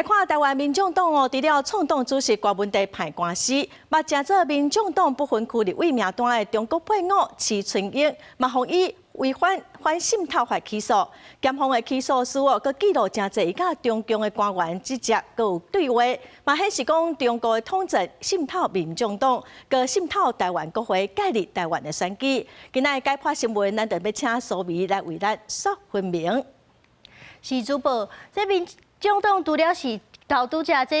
來看臺灣民眾黨哦，除了創黨主席柯文哲判官司，嘛成做民眾黨不分區立委名單的中國配偶徐春英，嘛予以違反反滲透法起訴。檢方的起訴書哦，閣記錄誠濟伊佮中共的官員直接閣有對話，嘛顯示講中國的統戰滲透民眾黨，閣滲透臺灣國會，介入臺灣的選舉。今仔日解破新聞，咱就欲請蘇眉來為咱說分明。是主播，這民眾黨除了是頭拄才這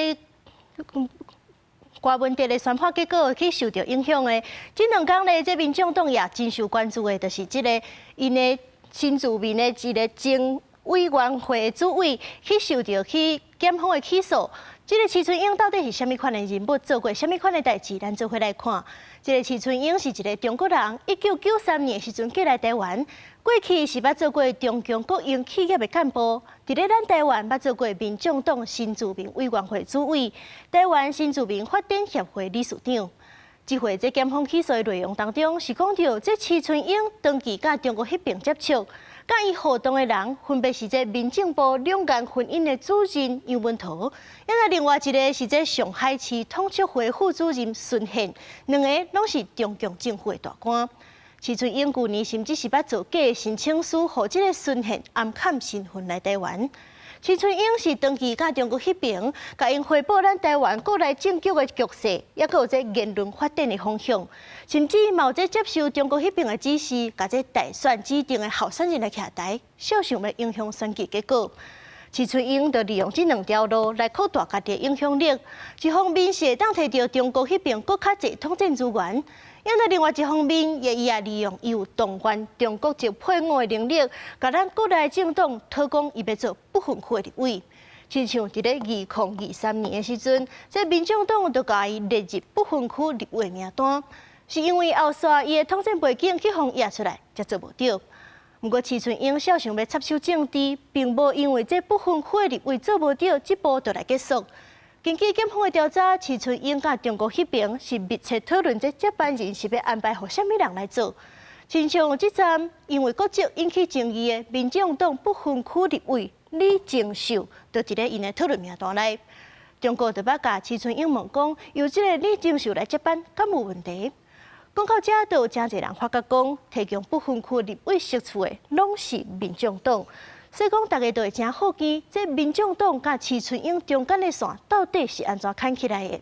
柯文哲的宣判結果去受著影響的，這兩工咧，這民眾黨也真受關注的，就是這個𪜶的新住民的一个前委員會的主委去受著去檢方的起訴。這个徐春英到底是啥物款的人物，做過啥物款的代誌？咱做伙來看。這个徐春英是一个中國人，1993年的時陣過來臺灣。過去是捌做過中共國營企業的幹部，佇咧咱臺灣捌做過民眾黨新住民委員會主委、臺灣新住民發展協會理事長。這回這檢方起訴的內容當中，是講著這徐春英長期佮中國彼爿接觸，佮伊互動的人分別是這民政部兩岸婚姻的主任楊文濤，抑若另外一个是這上海市統促會副主任孫憲，兩个攏是中共政府的大官。徐春英舊年甚至是捌做假申請書，予這个孫憲暗崁身份來臺灣。徐春英是長期佮中國彼爿，共𪜶匯報咱臺灣國內政局的局勢，抑閣有這言論發展的方向，甚至嘛有這接受中國彼爿的指示，共這大選指定的候選人來徛台，小想欲影響選舉結果。徐春英就利用這兩條路來擴大家己的影響力，一方面是會當提著中國彼爿閣較濟統戰資源，抑若另外一方面，伊也利用伊有動員中國籍配偶的能力，共咱國內政黨討講伊欲做不分區的立委。親像佇咧2023年的時陣，這民眾黨就共伊列入不分區立委名單，是因為後續伊的統戰背景去予掖出來，才做無著。毋過徐春英小想欲插手政治，並無因為這不分區的立委做無著，這步就來結束。根據檢方的調查，徐春英佮中國彼爿是密切討論這接班人是欲安排予啥物人來做。親像這站因為國籍引起爭議的民眾黨不分區立委李靜秀，就佇咧𪜶的討論名單內。中國就捌共徐春英問講，由這个李靜秀來接班，敢有問題？講到這，就有誠濟人發覺講，提供不分區立委席次的，攏是民眾黨。所以講，大家都會誠好奇，這民眾黨佮徐春英中間的線到底是按怎牽起來的？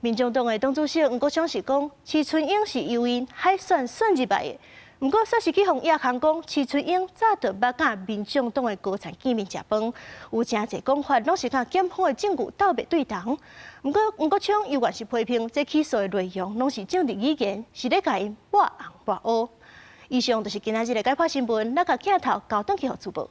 民眾黨的黨主席黃國昌是講，徐春英是由𪜶海選選入來的。毋過，煞是去予掖空講，徐春英早就捌佮民眾黨的高層見面食飯，有誠濟講法，攏是佮檢方的證據鬥袂對同。毋過，黃國昌猶原是批評，這起訴的內容攏是政治語言，是咧共𪜶抹紅抹烏。以上就是今仔日的解破新聞，咱共鏡頭交轉去予主播。